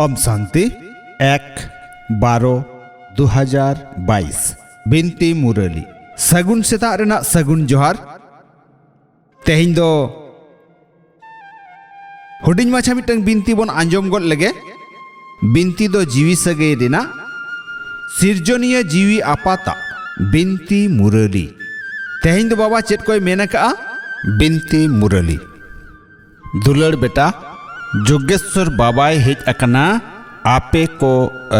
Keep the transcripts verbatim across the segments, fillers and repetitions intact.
ᱳᱢ ᱥᱟᱱᱛᱤ᱾ ᱮᱠ ᱵᱟᱨᱚ ᱫᱩ ᱦᱟᱡᱟᱨ ᱵᱟᱭᱤᱥ᱾ ᱵᱤᱱᱛᱤ ᱢᱩᱨᱟᱹᱞᱤ᱾ ᱥᱟᱹᱜᱩᱱ ᱥᱮᱛᱟᱜ ᱨᱮᱱᱟᱜ ᱥᱟᱹᱜᱩᱱ ᱡᱚᱦᱟᱨ᱾ ᱛᱮᱦᱮᱧ ᱫᱚ ᱦᱩᱰᱤᱧ ᱢᱟᱪᱷᱟ ᱢᱤᱫᱴᱟᱝ ᱵᱤᱱᱛᱤ ᱵᱚᱱ ᱟᱸᱡᱚᱢ ᱜᱚᱫ ᱞᱮᱜᱮ᱾ ᱵᱤᱱᱛᱤ ᱫᱚ ᱡᱤᱣᱤ ᱥᱟᱹᱜᱟᱹᱭ ᱨᱮᱱᱟᱜ, ᱥᱤᱨᱡᱚᱱᱤᱭᱟᱹ ᱡᱤᱣᱤ ᱟᱯᱟᱛᱟᱜ ᱵᱤᱱᱛᱤ ᱢᱩᱨᱟᱹᱞᱤ᱾ ᱛᱮᱦᱮᱧ ᱫᱚ ᱵᱟᱵᱟ ᱪᱮᱫ ᱠᱚᱭ ᱢᱮᱱ ᱟᱠᱟᱜᱼᱟ? ᱵᱤᱱᱛᱤ ᱢᱩᱨᱟᱹᱞᱤ᱾ ᱫᱩᱞᱟᱹᱲ ᱵᱮᱴᱟ, ᱡᱳᱜᱮᱥᱣᱚᱨ ᱵᱟᱵᱟᱭ ᱦᱮᱡ ᱟᱠᱟᱱᱟ ᱟᱯᱮ ᱠᱚ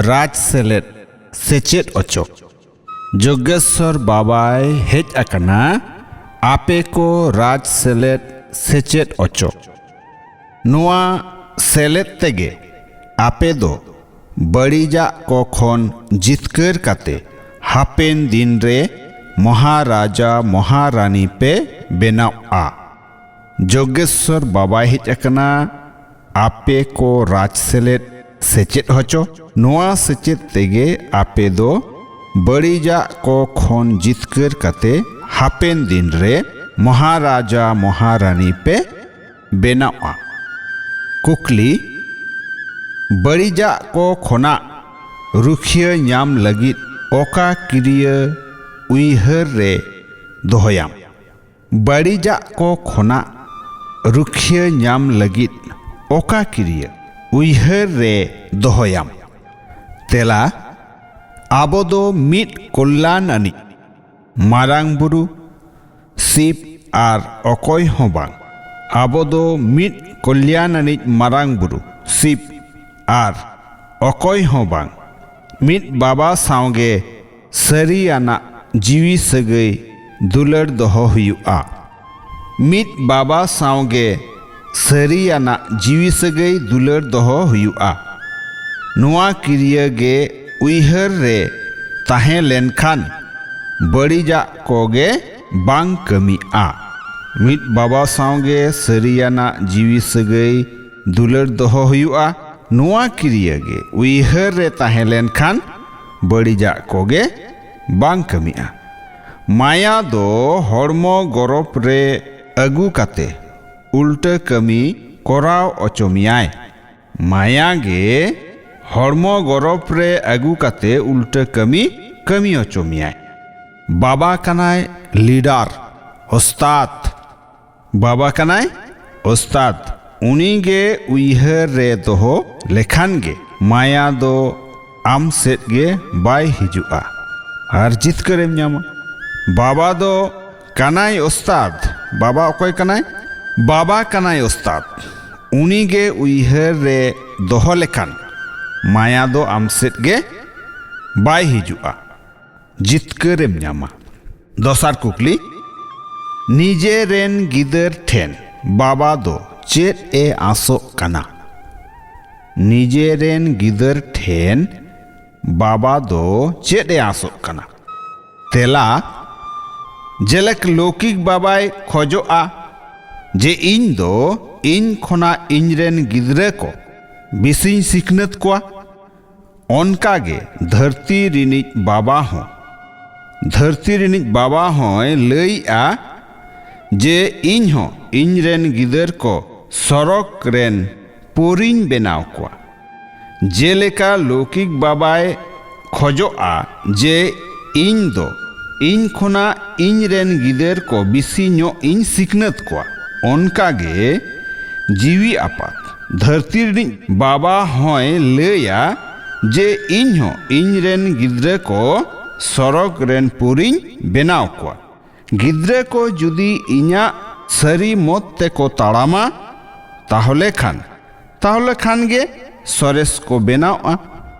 ᱨᱟᱡᱽ ᱥᱮᱞᱮᱫ ᱥᱮᱪᱮᱫ ᱚᱪᱚ᱾ ᱡᱳᱜᱮᱥᱣᱚᱨ ᱵᱟᱵᱟᱭ ᱦᱮᱡ ᱟᱠᱟᱱᱟ ᱟᱯᱮ ᱠᱚ ᱨᱟᱡᱽ ᱥᱮᱞᱮᱫ ᱥᱮᱪᱮᱫ ᱚᱪᱚ᱾ ᱱᱚᱣᱟ ᱥᱮᱞᱮᱫ ᱛᱮᱜᱮ ᱟᱯᱮ ᱫᱚ ᱵᱟᱹᱲᱤᱡᱟᱜ ᱠᱚ ᱠᱷᱚᱱ ᱡᱤᱛᱠᱟᱹᱨ ᱠᱟᱛᱮ ᱦᱟᱯᱮᱱ ᱫᱤᱱ ᱨᱮ ᱢᱚᱦᱟᱨᱟᱡᱟ ᱢᱚᱦᱟᱨᱟᱱᱤ ᱯᱮ ᱵᱮᱱᱟᱣᱜᱼᱟ᱾ ᱡᱳᱜᱮᱥᱣᱚᱨ ᱵᱟᱵᱟᱭ ᱦᱮᱡ ᱟᱠᱟᱱᱟ ᱟᱯᱮ ᱠᱚ ᱨᱟᱡᱽ ᱥᱮᱞᱮᱫ ᱥᱮᱪᱮᱫ ᱦᱚᱪᱚ᱾ ᱱᱚᱣᱟ ᱥᱮᱪᱮᱫ ᱛᱮᱜᱮ ᱟᱯᱮ ᱫᱚ ᱵᱟᱹᱲᱤᱡᱟᱜ ᱠᱚ ᱠᱷᱚᱱ ᱡᱤᱛᱠᱟᱹᱨ ᱠᱟᱛᱮ ᱦᱟᱯᱮᱱ ᱫᱤᱱ ᱨᱮ ᱢᱚᱦᱟᱨᱟᱡᱟ ᱢᱚᱦᱟᱨᱟᱱᱤ ᱯᱮ ᱵᱮᱱᱟᱣᱜᱼᱟ᱾ ᱠᱩᱠᱞᱤ, ᱵᱟᱹᱲᱤᱡᱟᱜ ᱠᱚ ᱠᱷᱚᱱᱟᱜ ᱨᱩᱠᱷᱤᱭᱟᱹ ᱧᱟᱢ ᱞᱟᱹᱜᱤᱫ ᱚᱠᱟ ᱠᱤᱨᱤᱭᱟᱹ ᱩᱭᱦᱟᱹᱨ ᱨᱮ ᱫᱚᱦᱚᱭᱟᱢ? ᱵᱟᱹᱲᱤᱡᱟᱜ ᱠᱚ ᱠᱷᱚᱱᱟᱜ ᱨᱩᱠᱷᱤᱭᱟᱹ ᱧᱟᱢ ᱞᱟᱹᱜᱤᱫ ᱚᱠᱟ ᱠᱤᱨᱤᱭᱟᱹ ᱩᱭᱦᱟᱹᱨ ᱨᱮ ᱫᱚᱦᱚᱭᱟᱢ? ᱛᱮᱞᱟ, ᱟᱵᱚ ᱫᱚ ᱢᱤᱫ ᱠᱚᱞᱞᱟᱱ ᱟᱹᱱᱤᱡ ᱢᱟᱨᱟᱝ ᱵᱩᱨᱩ, ᱥᱤᱵ ᱟᱨ ᱚᱠᱚᱭ ᱦᱚᱸ ᱵᱟᱝ᱾ ᱟᱵᱚ ᱫᱚ ᱢᱤᱫ ᱠᱚᱞᱭᱟᱱ ᱟᱹᱱᱤᱡ ᱢᱟᱨᱟᱝ ᱵᱩᱨᱩ, ᱥᱤᱵ ᱟᱨ ᱚᱠᱚᱭ ᱦᱚᱸ ᱵᱟᱝ᱾ ᱢᱤᱫ ᱵᱟᱵᱟ ᱥᱟᱶᱜᱮ ᱥᱟᱹᱨᱤᱭᱟᱱᱟᱜ ᱡᱤᱣᱤ ᱥᱟᱹᱜᱟᱹᱭ ᱫᱩᱞᱟᱹᱲ ᱫᱚᱦᱚ ᱦᱩᱭᱩᱜᱼᱟ᱾ ᱢᱤᱫ ᱵᱟᱵᱟ ᱥᱟᱶᱜᱮ ᱥᱟᱹᱨᱤᱭᱟᱱᱟᱜ ᱡᱤᱣᱤ ᱥᱟᱹᱜᱟᱹᱭ ᱫᱩᱞᱟᱹᱲ ᱫᱚᱦᱚ ᱦᱩᱭᱩᱜᱼᱟ᱾ ᱱᱚᱣᱟ ᱠᱤᱨᱤᱭᱟᱹ ᱜᱮ ᱩᱭᱦᱟᱹᱨ ᱨᱮ ᱛᱟᱦᱮᱸ ᱞᱮᱱᱠᱷᱟᱱ ᱵᱟᱹᱲᱤᱡᱟᱜ ᱠᱚᱜᱮ ᱵᱟᱝ ᱠᱟᱹᱢᱤᱜᱼᱟ᱾ ᱢᱤᱫ ᱵᱟᱵᱟ ᱥᱟᱶᱜᱮ ᱥᱟᱹᱨᱤᱭᱟᱱᱟᱜ ᱡᱤᱣᱤ ᱥᱟᱹᱜᱟᱹᱭ ᱫᱩᱞᱟᱹᱲ ᱫᱚᱦᱚ ᱦᱩᱭᱩᱜᱼᱟ᱾ ᱱᱚᱣᱟ ᱠᱤᱨᱤᱭᱟᱹ ᱜᱮ ᱩᱭᱦᱟᱹᱨ ᱨᱮ ᱛᱟᱦᱮᱸ ᱞᱮᱱᱠᱷᱟᱱ ᱵᱟᱹᱲᱤᱡᱟᱜ ᱠᱚᱜᱮ ᱵᱟᱝ ᱠᱟᱹᱢᱤᱜᱼᱟ᱾ ᱢᱟᱭᱟ ᱫᱚ ᱦᱚᱲᱢᱚ ᱜᱚᱨᱚᱵ ᱨᱮ ᱟᱹᱜᱩ ᱠᱟᱛᱮ ᱩᱞᱴᱟᱹ ᱠᱟᱹᱢᱤ ᱠᱚᱨᱟᱣ ᱚᱪᱚ ᱢᱮᱭᱟᱭ᱾ ᱢᱟᱭᱟ ᱜᱮ ᱦᱚᱲᱢᱚ ᱜᱚᱨᱚᱵ ᱨᱮ ᱟᱹᱜᱩ ᱠᱟᱛᱮ ᱩᱞᱴᱟᱹ ᱠᱟᱹᱢᱤ ᱠᱟᱹᱢᱤ ᱦᱚᱪᱚ ᱢᱮᱭᱟᱭ᱾ ᱵᱟᱵᱟ ᱠᱟᱱᱟᱭ ᱞᱤᱰᱟᱨ, ᱳᱥᱛᱟᱫ᱾ ᱵᱟᱵᱟ ᱠᱟᱱᱟᱭ ᱳᱥᱛᱟᱫ᱾ ᱩᱱᱤ ᱜᱮ ᱩᱭᱦᱟᱹᱨ ᱨᱮ ᱫᱚᱦᱚ ᱞᱮᱠᱷᱟᱱ ᱜᱮ ᱢᱟᱭᱟ ᱫᱚ ᱟᱢ ᱥᱮᱫ ᱜᱮ ᱵᱟᱭ ᱦᱤᱡᱩᱜᱼᱟ ᱟᱨ ᱡᱤᱛᱠᱟᱹᱨᱮᱢ ᱧᱟᱢᱟ᱾ ᱵᱟᱵᱟ ᱫᱚ ᱠᱟᱱᱟᱭ ᱳᱥᱛᱟᱫ᱾ ᱵᱟᱵᱟ ᱚᱠᱚᱭ ᱠᱟᱱᱟᱭ? ᱵᱟᱵᱟ ᱠᱟᱱᱟᱭ ᱳᱥᱛᱟᱫ᱾ ᱩᱱᱤ ᱜᱮ ᱩᱭᱦᱟᱹᱨ ᱨᱮ ᱫᱚᱦᱚ ᱞᱮᱠᱷᱟᱱ ᱢᱟᱭᱟ ᱫᱚ ᱟᱢ ᱥᱮᱫ ᱜᱮ ᱵᱟᱭ ᱦᱤᱡᱩᱜᱼᱟ, ᱡᱤᱛᱠᱟᱹᱨᱮᱢ ᱧᱟᱢᱟ᱾ ᱫᱚᱥᱟᱨ ᱠᱩᱠᱞᱤ, ᱱᱤᱡᱮ ᱨᱮᱱ ᱜᱤᱫᱟᱹᱨ ᱴᱷᱮᱱ ᱵᱟᱵᱟ ᱫᱚ ᱪᱮᱫ ᱮ ᱟᱸᱥᱚᱜ ᱠᱟᱱᱟ? ᱱᱤᱡᱮ ᱨᱮᱱ ᱜᱤᱫᱟᱹᱨ ᱴᱷᱮᱱ ᱵᱟᱵᱟ ᱫᱚ ᱪᱮᱫ ᱮ ᱟᱸᱥᱚᱜ ᱠᱟᱱᱟ? ᱛᱮᱞᱟ, ᱡᱮᱞᱮᱠ ᱞᱳᱠᱤᱠ ᱵᱟᱵᱟᱭ ᱠᱷᱚᱡᱚᱜᱼᱟ ᱡᱮ ᱤᱧ ᱫᱚ ᱤᱧ ᱠᱷᱚᱱᱟᱜ ᱤᱧ ᱨᱮᱱ ᱜᱤᱫᱽᱨᱟᱹ ᱠᱚ ᱵᱮᱥᱤᱧ ᱥᱤᱠᱷᱱᱟᱹᱛ ᱠᱚᱣᱟ, ᱚᱱᱠᱟ ᱜᱮ ᱫᱷᱟᱹᱨᱛᱤ ᱨᱤᱱᱤᱡ ᱵᱟᱵᱟ ᱦᱚᱸ, ᱫᱷᱟᱹᱨᱛᱤ ᱨᱤᱱᱤᱡ ᱵᱟᱵᱟ ᱦᱚᱸᱭ ᱞᱟᱹᱭᱮᱜᱼᱟ ᱡᱮ ᱤᱧ ᱦᱚᱸ ᱤᱧ ᱨᱮᱱ ᱜᱤᱫᱟᱹᱨ ᱠᱚ ᱥᱚᱨᱚᱜᱽ ᱨᱮᱱ ᱯᱩᱨᱤᱧ ᱵᱮᱱᱟᱣ ᱠᱚᱣᱟ᱾ ᱡᱮᱞᱮᱠᱟ ᱞᱳᱠᱤᱠ ᱵᱟᱵᱟᱭ ᱠᱷᱚᱡᱚᱜᱼᱟ ᱡᱮ ᱤᱧ ᱫᱚ ᱤᱧ ᱠᱷᱚᱱᱟᱜ ᱤᱧ ᱨᱮᱱ ᱜᱤᱫᱟᱹᱨ ᱠᱚ ᱵᱤᱥᱤ ᱧᱚᱜ ᱤᱧ ᱥᱤᱠᱷᱱᱟᱹᱛ ᱠᱚᱣᱟ, ᱚᱱᱠᱟ ᱜᱮ ᱡᱤᱣᱤ ᱟᱯᱟᱛ, ᱫᱷᱟᱹᱨᱛᱤ ᱨᱤᱱᱤᱡ ᱵᱟᱵᱟ ᱦᱚᱸᱭ ᱞᱟᱹᱭᱟ ᱡᱮ ᱤᱧ ᱦᱚᱸ ᱤᱧ ᱨᱮᱱ ᱜᱤᱫᱽᱨᱟᱹ ᱠᱚ ᱥᱚᱨᱚᱜᱽ ᱨᱮᱱ ᱯᱩᱨᱤᱧ ᱵᱮᱱᱟᱣ ᱠᱚᱣᱟ᱾ ᱜᱤᱫᱽᱨᱟᱹ ᱠᱚ ᱡᱩᱫᱤ ᱤᱧᱟᱜ ᱥᱟᱹᱨᱤ ᱢᱚᱛ ᱛᱮᱠᱚ ᱛᱟᱲᱟᱢᱟ, ᱛᱟᱦᱚᱞᱮ ᱠᱷᱟᱱ, ᱛᱟᱦᱚᱞᱮ ᱠᱷᱟᱱ ᱜᱮ ᱥᱚᱨᱮᱥ ᱠᱚ ᱵᱮᱱᱟᱣᱜᱼᱟ᱾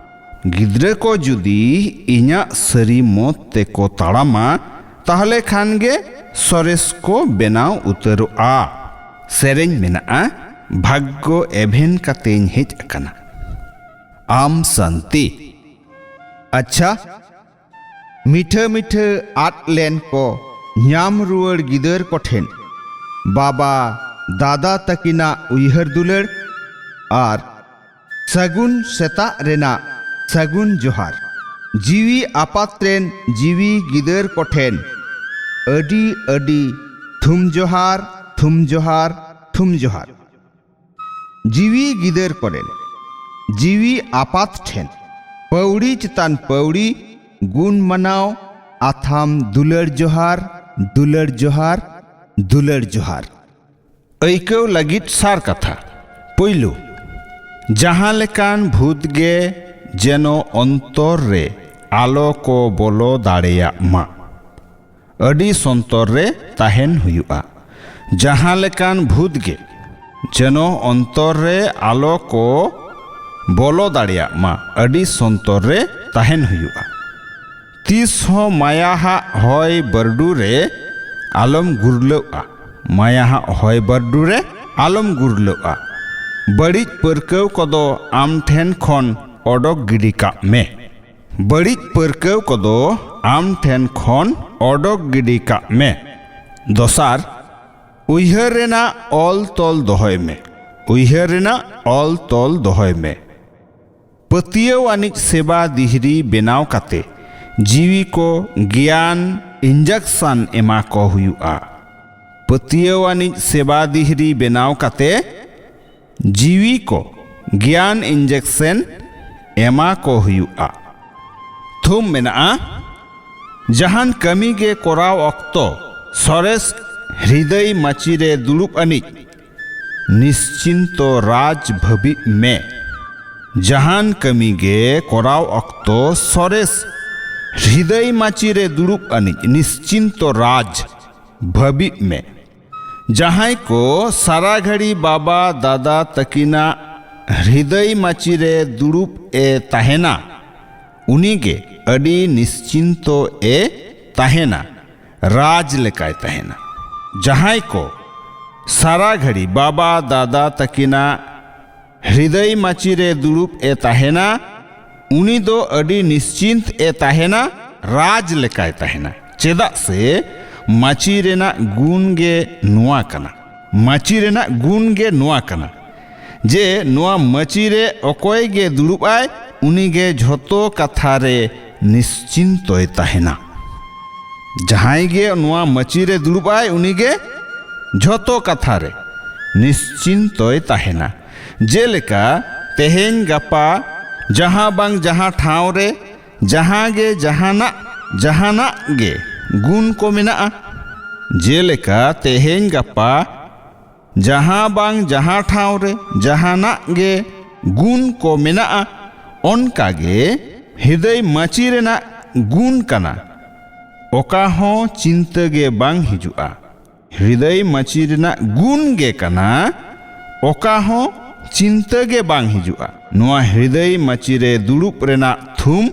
ᱜᱤᱫᱽᱨᱟᱹ ᱠᱚ ᱡᱩᱫᱤ ᱤᱧᱟᱜ ᱥᱟᱹᱨᱤ ᱢᱚᱛ ᱛᱮᱠᱚ ᱛᱟᱲᱟᱢᱟ, ᱛᱟᱦᱚᱞᱮ ᱠᱷᱟᱱ ᱜᱮ ᱥᱚᱨᱮᱥ ᱠᱚ ᱵᱮᱱᱟᱣ ᱩᱛᱟᱹᱨᱚᱜᱼᱟ᱾ ᱥᱮᱨᱮᱧ ᱢᱮᱱᱟᱜᱼᱟ, ᱵᱷᱟᱜᱽᱜᱚ ᱮᱵᱷᱮᱱ ᱠᱟᱛᱮᱧ ᱦᱮᱡ ᱟᱠᱟᱱᱟ᱾ ᱟᱢ ᱥᱟᱱᱛᱤ᱾ ᱟᱪᱪᱷᱟ, ᱢᱤᱴᱷᱟᱹ ᱢᱤᱴᱷᱟᱹ ᱟᱫ ᱞᱮᱱ ᱠᱚ ᱧᱟᱢ ᱨᱩᱣᱟᱹᱲ ᱜᱤᱫᱟᱹᱨ ᱠᱚᱴᱷᱮᱱ ᱵᱟᱵᱟ, ᱫᱟᱫᱟ ᱛᱟᱹᱠᱤᱱᱟᱜ ᱩᱭᱦᱟᱹᱨ ᱫᱩᱞᱟᱹᱲ ᱟᱨ ᱥᱟᱹᱜᱩᱱ ᱥᱮᱛᱟᱜ ᱨᱮᱱᱟᱜ ᱥᱟᱹᱜᱩᱱ ᱡᱚᱦᱟᱨ᱾ ᱡᱤᱣᱤ ᱟᱯᱟᱛ ᱨᱮᱱ ᱡᱤᱣᱤ ᱜᱤᱫᱟᱹᱨ ᱠᱚᱴᱷᱮᱱ ᱟᱹᱰᱤ ᱟᱹᱰᱤ ᱛᱷᱩᱢ ᱡᱚᱦᱟᱨ, ᱛᱷᱩᱢ ᱡᱚᱦᱟᱨ, ᱛᱷᱩᱢ ᱡᱚᱦᱟᱨ᱾ ᱡᱤᱣᱤ ᱜᱤᱫᱟᱹᱨ ᱠᱚᱨᱮᱱ, ᱡᱤᱣᱤ ᱟᱯᱟᱛ ᱴᱷᱮᱱ ᱯᱟᱹᱣᱲᱤ ᱪᱮᱛᱟᱱ ᱯᱟᱹᱣᱲᱤ ᱜᱩᱱ ᱢᱟᱱᱟᱣ ᱟᱛᱷᱟᱢ ᱫᱩᱞᱟᱹᱲ ᱡᱚᱦᱟᱨ, ᱫᱩᱞᱟᱹᱲ ᱡᱚᱦᱟᱨ, ᱫᱩᱞᱟᱹᱲ ᱡᱚᱦᱟᱨ᱾ ᱟᱹᱭᱠᱟᱹᱣ ᱞᱟᱹᱜᱤᱫ ᱥᱟᱨ ᱠᱟᱛᱷᱟ᱾ ᱯᱩᱭᱞᱩ, ᱡᱟᱦᱟᱸ ᱞᱮᱠᱟᱱ ᱵᱷᱩᱛ ᱜᱮ ᱡᱮᱱᱚ ᱚᱱᱛᱚᱨ ᱨᱮ ᱟᱞᱚ ᱠᱚ ᱵᱚᱞᱚ ᱫᱟᱲᱮᱭᱟᱜ ᱢᱟ᱾ ᱟᱹᱰᱤ ᱥᱚᱱᱛᱚᱨ ᱨᱮ ᱛᱟᱦᱮᱱ ᱦᱩᱭᱩᱜᱼᱟ᱾ ᱡᱟᱦᱟᱸ ᱞᱮᱠᱟᱱ ᱵᱷᱩᱛ ᱜᱮ ᱡᱮᱱᱚ ᱚᱱᱛᱚᱨ ᱨᱮ ᱟᱞᱚ ᱠᱚ ᱵᱚᱞᱚ ᱫᱟᱲᱮᱭᱟᱜ ᱢᱟ, ᱟᱹᱰᱤ ᱥᱚᱱᱛᱚᱨ ᱨᱮ ᱛᱟᱦᱮᱱ ᱦᱩᱭᱩᱜᱼᱟ᱾ ᱛᱤᱥ ᱦᱚᱸ ᱢᱟᱭᱟᱦᱟᱜ ᱦᱚᱭ ᱵᱟᱹᱨᱰᱩ ᱨᱮ ᱟᱞᱚᱢ ᱜᱩᱨᱞᱟᱹᱜᱼᱟ, ᱢᱟᱭᱟᱦᱟᱜ ᱦᱚᱭ ᱵᱟᱹᱨᱰᱩ ᱨᱮ ᱟᱞᱚᱢ ᱜᱩᱨᱞᱟᱹᱜᱼᱟ᱾ ᱵᱟᱹᱲᱤᱡ ᱯᱟᱹᱨᱠᱟᱹᱣ ᱠᱚᱫᱚ ᱟᱢ ᱴᱷᱮᱱ ᱠᱷᱚᱱ ᱚᱰᱚᱠ ᱜᱤᱰᱤ ᱠᱟᱜ ᱢᱮ᱾ ᱵᱟᱹᱲᱤᱡ ᱯᱟᱹᱨᱠᱟᱹᱣ ᱠᱚᱫᱚ ᱟᱢ ᱴᱷᱮᱱ ᱠᱷᱚᱱ ᱚᱰᱚᱠ ᱜᱤᱰᱤ ᱠᱟᱜ ᱢᱮ᱾ ᱫᱚᱥᱟᱨ, ᱩᱭᱦᱟᱹᱨ ᱨᱮᱱᱟᱜ ᱚᱞ ᱛᱚᱞ ᱫᱚᱦᱚᱭ ᱢᱮ᱾ ᱩᱭᱦᱟᱹᱨ ᱨᱮᱱᱟᱜ ᱚᱞ ᱛᱚᱞ ᱫᱚᱦᱚᱭ ᱢᱮ᱾ ᱯᱟᱹᱛᱭᱟᱹᱣ ᱟᱹᱱᱤᱡ ᱥᱮᱵᱟ ᱫᱤᱦᱨᱤ ᱵᱮᱱᱟᱣ ᱠᱟᱛᱮ ᱡᱤᱣᱤ ᱠᱚ ᱜᱮᱭᱟᱱ ᱤᱧᱡᱮᱠᱥᱟᱱ ᱮᱢᱟ ᱠᱚ ᱦᱩᱭᱩᱜᱼᱟ᱾ ᱯᱟᱹᱛᱭᱟᱹᱣ ᱟᱹᱱᱤᱡ ᱥᱮᱵᱟ ᱫᱤᱦᱨᱤ ᱵᱮᱱᱟᱣ ᱠᱟᱛᱮ ᱡᱤᱣᱤ ᱠᱚ ᱜᱮᱭᱟᱱ ᱤᱧᱡᱮᱠᱥᱮᱱ ᱮᱢᱟ ᱠᱚ ᱦᱩᱭᱩᱜᱼᱟ᱾ ᱛᱷᱩᱢ ᱢᱮᱱᱟᱜᱼᱟ, ᱡᱟᱦᱟᱱ ᱠᱟᱹᱢᱤ ᱜᱮ ᱠᱚᱨᱟᱣ ᱚᱠᱛᱚ ᱥᱚᱨᱮᱥ ᱦᱨᱤᱫᱟᱹᱭ ᱢᱟᱹᱪᱤ ᱨᱮ ᱫᱩᱲᱩᱵ ᱟᱹᱱᱤᱡ ᱱᱤᱥᱪᱤᱱᱛᱚ ᱨᱟᱡᱽ ᱵᱷᱟᱹᱵᱤᱜ ᱢᱮ᱾ ᱡᱟᱦᱟᱱ ᱠᱟᱹᱢᱤ ᱜᱮ ᱠᱚᱨᱟᱣ ᱚᱠᱛᱚ ᱥᱚᱨᱮᱥ ᱦᱨᱤᱫᱟᱹᱭ ᱢᱟᱹᱪᱤ ᱨᱮ ᱫᱩᱲᱩᱵ ᱟᱹᱱᱤᱡ ᱱᱤᱥᱪᱤᱱᱛᱚ ᱨᱟᱡᱽ ᱵᱷᱟᱹᱵᱤᱜ ᱢᱮ᱾ ᱡᱟᱦᱟᱸᱭ ᱠᱚ ᱥᱟᱨᱟ ᱜᱷᱟᱹᱲᱤ ᱵᱟᱵᱟ ᱫᱟᱫᱟ ᱛᱟᱹᱠᱤᱱᱟᱜ ᱦᱨᱤᱫᱟᱹᱭ ᱢᱟᱹᱪᱤ ᱨᱮ ᱫᱩᱲᱩᱵ ᱮ ᱛᱟᱦᱮᱱᱟ, ᱩᱱᱤ ᱜᱮ ᱟᱹᱰᱤ ᱱᱤᱥᱪᱤᱱᱛᱚ ᱮ ᱛᱟᱦᱮᱱᱟ, ᱨᱟᱡᱽ ᱞᱮᱠᱟᱭ ᱛᱟᱦᱮᱱᱟ᱾ ᱡᱟᱦᱟᱸᱭ ᱠᱚ ᱥᱟᱨᱟ ᱜᱷᱟᱹᱲᱤ ᱵᱟᱵᱟ ᱫᱟᱫᱟ ᱛᱟᱹᱠᱤᱱᱟᱜ ᱦᱨᱤᱫᱟᱹᱭ ᱢᱟᱹᱪᱤ ᱨᱮ ᱫᱩᱲᱩᱵ ᱮ ᱛᱟᱦᱮᱱᱟ, ᱩᱱᱤ ᱫᱚ ᱟᱹᱰᱤ ᱱᱤᱥᱪᱤᱱᱛ ᱮ ᱛᱟᱦᱮᱱᱟ, ᱨᱟᱡᱽ ᱞᱮᱠᱟᱭ ᱛᱟᱦᱮᱱᱟ᱾ ᱪᱮᱫᱟᱜ ᱥᱮ ᱢᱟᱹᱪᱤ ᱨᱮᱱᱟᱜ ᱜᱩᱱ ᱜᱮ ᱱᱚᱣᱟ ᱠᱟᱱᱟ᱾ ᱢᱟᱹᱪᱤ ᱨᱮᱱᱟᱜ ᱜᱩᱱ ᱜᱮ ᱱᱚᱣᱟ ᱠᱟᱱᱟ ᱡᱮ ᱱᱚᱣᱟ ᱢᱟᱹᱪᱤ ᱨᱮ ᱚᱠᱚᱭ ᱜᱮ ᱫᱩᱲᱩᱵ ᱟᱭ, ᱩᱱᱤ ᱜᱮ ᱡᱷᱚᱛᱚ ᱠᱟᱛᱷᱟ ᱨᱮ ᱱᱤᱥᱪᱤᱱᱛᱚᱭ ᱛᱟᱦᱮᱱᱟ᱾ ᱡᱟᱦᱟᱸᱭ ᱜᱮ ᱱᱚᱣᱟ ᱢᱟᱹᱪᱤ ᱨᱮ ᱫᱩᱲᱩᱵ ᱟᱭ, ᱩᱱᱤ ᱜᱮ ᱡᱷᱚᱛᱚ ᱠᱟᱛᱷᱟ ᱨᱮ ᱱᱤᱥᱪᱤᱱᱛᱚᱭ ᱛᱟᱦᱮᱱᱟ᱾ ᱡᱮᱞᱮᱠᱟ, ᱛᱮᱦᱮᱧ ᱜᱟᱯᱟ ᱡᱟᱦᱟᱸ ᱵᱟᱝ ᱡᱟᱦᱟᱸ ᱴᱷᱟᱶ ᱨᱮ ᱡᱟᱦᱟᱸ ᱜᱮ ᱡᱟᱦᱟᱱᱟᱜ ᱡᱟᱦᱟᱱᱟᱜ ᱜᱮ ᱜᱩᱱ ᱠᱚ ᱢᱮᱱᱟᱜᱼᱟ᱾ ᱡᱮᱞᱮᱠᱟ, ᱛᱮᱦᱮᱧ ᱜᱟᱯᱟ ᱡᱟᱦᱟᱸ ᱵᱟᱝ ᱡᱟᱦᱟᱸ ᱴᱷᱟᱶ ᱨᱮ ᱡᱟᱦᱟᱱᱟᱜ ᱜᱮ ᱜᱩᱱ ᱠᱚ ᱢᱮᱱᱟᱜᱼᱟ, ᱚᱱᱠᱟ ᱜᱮ ᱦᱨᱤᱫᱟᱹᱭ ᱢᱟᱹᱪᱤ ᱨᱮᱱᱟᱜ ᱜᱩᱱ ᱠᱟᱱᱟ, ᱚᱠᱟ ᱦᱚᱸ ᱪᱤᱱᱛᱟᱹ ᱜᱮ ᱵᱟᱝ ᱦᱤᱡᱩᱜᱼᱟ᱾ ᱦᱨᱤᱫᱟᱹᱭ ᱢᱟᱹᱪᱤ ᱨᱮᱱᱟᱜ ᱜᱩᱱ ᱜᱮ ᱠᱟᱱᱟ, ᱚᱠᱟ ᱦᱚᱸ ᱪᱤᱱᱛᱟᱹ ᱜᱮ ᱵᱟᱝ ᱦᱤᱡᱩᱜᱼᱟ᱾ ᱱᱚᱣᱟ ᱦᱨᱤᱫᱟᱹᱭ ᱢᱟᱹᱪᱤ ᱨᱮ ᱫᱩᱲᱩᱵ ᱨᱮᱱᱟᱜ ᱛᱷᱩᱢ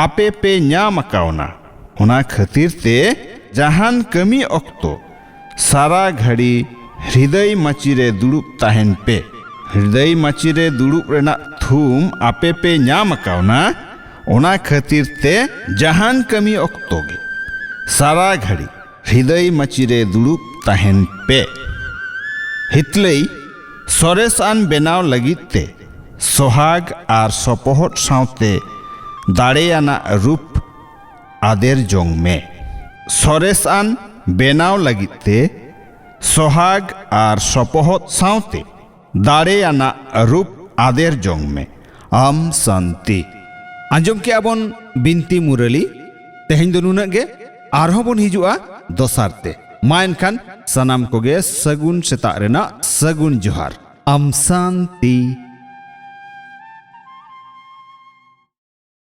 ᱟᱯᱮ ᱯᱮ ᱧᱟᱢ ᱟᱠᱟᱣᱱᱟ᱾ ᱚᱱᱟ ᱠᱷᱟᱹᱛᱤᱨ ᱛᱮ ᱡᱟᱦᱟᱱ ᱠᱟᱹᱢᱤ ᱚᱠᱛᱚ ᱥᱟᱨᱟ ᱜᱷᱟᱹᱲᱤ ᱦᱨᱤᱫᱟᱹᱭ ᱢᱟᱹᱪᱤ ᱨᱮ ᱫᱩᱲᱩᱵ ᱛᱟᱦᱮᱱ ᱯᱮ᱾ ᱦᱨᱤᱫᱟᱹᱭ ᱢᱟᱹᱪᱤ ᱨᱮ ᱫᱩᱲᱩᱵ ᱨᱮᱱᱟᱜ ᱛᱷᱩᱢ ᱟᱯᱮ ᱯᱮ ᱧᱟᱢ ᱟᱠᱟᱣᱱᱟ᱾ ᱚᱱᱟ ᱠᱷᱟᱹᱛᱤᱨ ᱛᱮ ᱡᱟᱦᱟᱱ ᱠᱟᱹᱢᱤ ᱚᱠᱛᱚ ᱜᱮ ᱥᱟᱨᱟ ᱜᱷᱟᱹᱲᱤ ᱦᱨᱤᱫᱟᱹᱭ ᱢᱟᱹᱪᱤ ᱨᱮ ᱫᱩᱲᱩᱵ ᱛᱟᱦᱮᱱ ᱯᱮ᱾ ᱦᱤᱛᱞᱟᱹᱭ ᱥᱚᱨᱮᱥ ᱟᱱ ᱵᱮᱱᱟᱣ ᱞᱟᱹᱜᱤᱫ ᱛᱮ ᱥᱚᱦᱟᱜ ᱟᱨ ᱥᱚᱯᱚᱦᱚᱫ ᱥᱟᱶᱛᱮ ᱫᱟᱲᱮᱭᱟᱱᱟᱜ ᱨᱩᱯ ᱟᱫᱮᱨ ᱡᱚᱝ ᱢᱮ᱾ ᱥᱚᱨᱮᱥ ᱟᱱ ᱵᱮᱱᱟᱣ ᱞᱟᱹᱜᱤᱫ ᱛᱮ ᱥᱚᱦᱟᱜ ᱟᱨ ᱥᱚᱯᱚᱦᱚᱫ ᱥᱟᱶᱛᱮ ᱫᱟᱲᱮᱭᱟᱱᱟᱜ ᱨᱩᱯ ᱟᱫᱮᱨ ᱡᱚᱝ ᱢᱮ᱾ ᱟᱢ ᱥᱟᱱᱛᱤ᱾ ᱟᱸᱡᱚᱢ ᱠᱮᱜᱼᱟ ᱵᱚᱱ ᱵᱤᱱᱛᱤ ᱢᱩᱨᱟᱹᱞᱤ᱾ ᱛᱮᱦᱮᱧ ᱫᱚ ᱱᱩᱱᱟᱹᱜ ᱜᱮ, ᱟᱨᱦᱚᱸ ᱵᱚᱱ ᱦᱤᱡᱩᱜᱼᱟ ᱫᱚᱥᱟᱨ ᱛᱮ᱾ ᱢᱟ ᱮᱱᱠᱷᱟᱱ ᱥᱟᱱᱟᱢ ᱠᱚᱜᱮ ᱥᱟᱹᱜᱩᱱ ᱥᱮᱛᱟᱜ ᱨᱮᱱᱟᱜ ᱥᱟᱹᱜᱩᱱ ᱡᱚᱦᱟᱨ᱾ ᱟᱢ ᱥᱟᱱᱛᱤ᱾